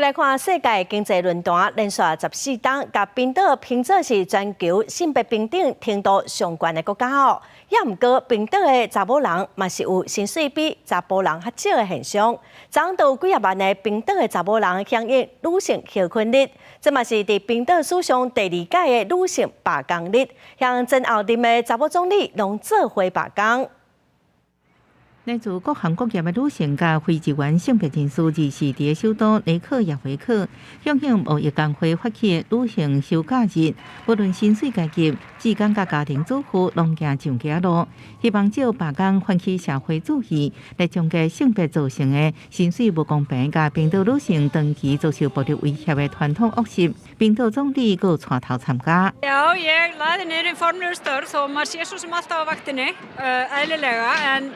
來看世界經濟論壇連續14冬，共冰島評做是全球性別平等程度上懸的國家哦。也毋過冰島的查某人嘛是有薪水比查埔人較少的現象。昨昏有幾仔萬的冰島的查某人響應女性休睏日，這嘛是佇冰島史上第二屆的女性罷工日，向前後任的查某總理攏做伙罷工。來自各行各業的女性佮非二元性別人士，24佇首都雷克雅維克響應貿易工會發起的女性休假日，無論薪水階級、志工佮家庭主婦，攏行上街路，希望藉罷工喚起社會注意，來終結性別造成的薪水無公平，佮冰島女性長期遭受暴力威脅的傳統惡習。冰島總理閣帶頭參加。 Já, ég lagði niður hin formlegu störf þó maður sé svo sem alltaf á vaktinni, eðlilega, en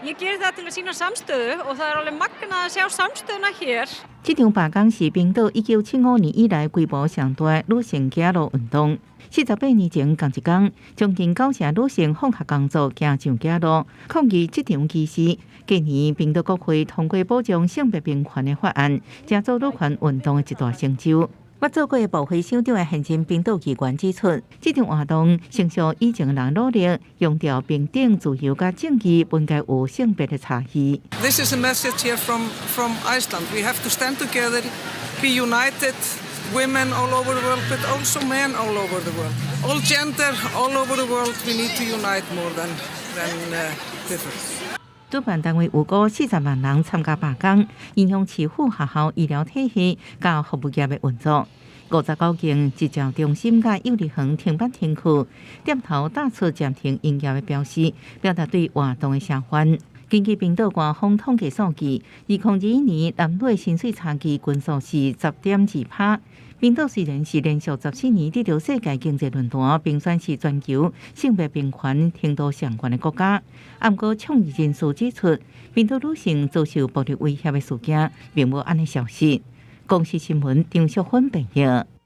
ég geri það til að sýna samstöðu og það er alveg magnað að sjá samstöðuna hér. 這場罷工是冰島1975年以來規模上大女性走路運動。48年前仝一工，將近九成女性放下工作，行上街路抗議這場歧視。今年冰島國會通過保障性別平權的法案，成做女權運動的一大成就。捌做過部會首長的現任冰島議員指出，這場活動承續以前的人努力，強調平等、自由佮正義，不應該有性別的差異。 This is a message here from Iceland. We have to stand together, be united, women all over the world, but also men all over the world. All gender, all over the world, we need to unite more than differ. 主辦單位預估40萬人參加罷工，影響市府、學校、醫療體系佮服務業的運作。59間執照中心佮幼兒園停班停課，店頭打出暫停營業的標識，表達對活動的聲援。根據冰島官方統計數據，2021年男女薪水差距均數是10.2趴。冰島雖然是連續14年得著世界經濟論壇評選是全球性別平權程度上懸的國家，毋過倡議人士指出，冰島女性遭受暴力威脅的事件並無按呢消失。公視新聞張淑芬編譯。